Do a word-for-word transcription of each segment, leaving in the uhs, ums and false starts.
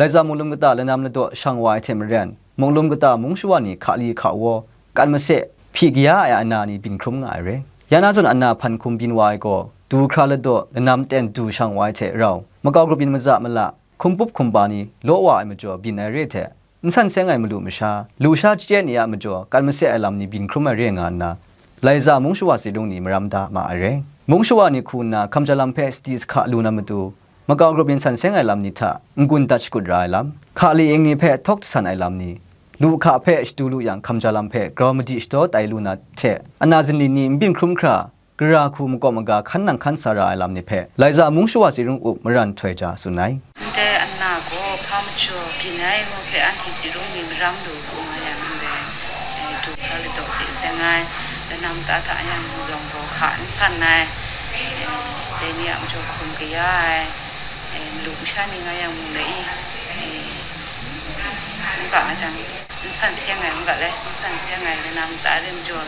Laiza Munglum kata lanam ladaw shang wa ai hte maren, Munglum kata mung shawa ni hkali hka waw, kan mase, hpyi kaya ai ana ni byin hkrum nga ai re. Ya na zawn ana hpan hkum byin wa ai gaw, du hkra ladaw lanam ten du shang wa ai hte rau, makau grup yin maza mala, hkum pup hkum ba ni law wa ai majaw byin ai re hte, n san seng ai malu masha, lusha chyet ni a majaw kan mase ai lam ni byin hkrum ai re nga nna, Laiza mung shawa tsi rung ni maram da ma ai re. Mung shawa ni hku nna hkamja lam hpe sadi sahka lu na matu, makau grup yin san seng ai lam ni hta n-gun dat shakut ra ai lam, hka li ing ni hpe htawk jasan ai lam ni, lu hka hpe shadu lu yang hkamja lam hpe grau madi shadaw tai lu na hte, ana zinli ni n byin hkrum hkra, gara hku makawp maga hkan nang hkan sa ra ai lam ni hpe, Laiza mung shawa tsi rung up maran htoi ja tsun ai. Ndai ana gaw hpa majaw byin ai ngu hpe anhte tsi rung ni maram lu hku nga yang ndai, eh, du hkra ladaw hte seng ai, lanam ta hta yang mung lawng baw hka n san ai, eh, dai ni a majaw hkum kaya ai, eh, malu masha ni nga yang mung lai i, eh, n ga nga jang, n san seng ai, n ga le, n san seng ai, lanam ta re majaw,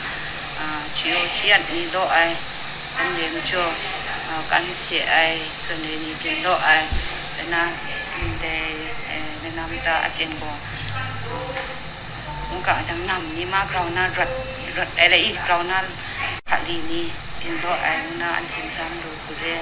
ah, chi yaw chi yat ni law ai, dan re majaw, ah, kan se ai, zawn re ni byin law ai, lana, ndai, eh, lanam ta aten gaw, n ga jang nam ni ma grau na rawt, rawt ai lai i, grau na hkali ni byin law ai, ngu na anhte maram lu hku re.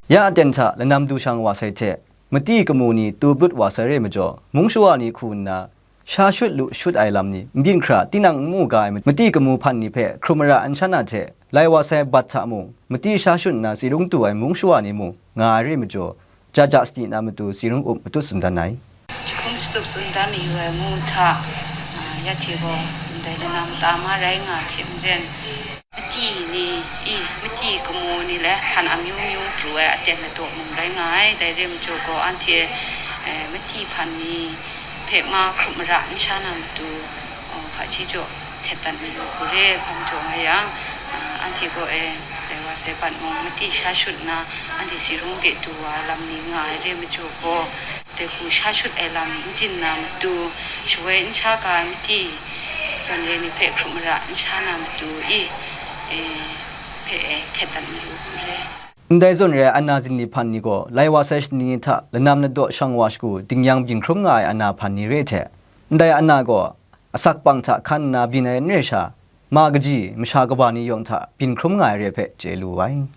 Ya aten hta lanam du shang wa sai hte, mati kamu ni tu blut wa sai re majaw, mung shawa ni hku nna, sha shut lu shut ai lam ni, n byin hkra, tinang n mu ga ai mati kamu hpan ni hpe hkrum mara n shan a hte, lai wa sai bat hta mung, mati sha shut nna tsi rung tu ai mung shawa ni mung, nga ai re majaw, ja ja sadi na matu tsi rung up matut tsun dan ai. Jahkum shatup tsun dan mayu ai ngu hta, ah, ya hte gaw, ndai lanam ta ma rai nga hte maren, mati ni, i, mati kamu ni le hpan amyu myu pru ai aten ladaw mung rai nga ai. Dai re majaw gaw, anhte, eh, mati hpan ni hpe ma hkrup mara n sha na matu, oh, hpaji jaw htet dat mayu hku re, hpa majaw nga yang, ah, anhte gaw, eh, dai wa sai bat mung mati sha shut nna, anhte tsi rung de du wa lam ni nga ai re majaw gaw, dai hku sha shut ai lam n byin na matu, shawoi n sha ga ai mati, zawn re ni hpe hkrup mara n sha na matu i, e, hpe e htet dat mayu hku re. Ndai zawn re ai ana zinli hpan ni gaw, lai wa sai shani ni hta lanam ladaw shang wa shagu, dingyang byin hkrum nga ai ana hpan ni re hte, ndai ana gaw, asak pang hta hkan nna byin ai n re sha, ma kaji, masha kaba ni yawng hta byin hkrum nga ai re hpe chye lu ai.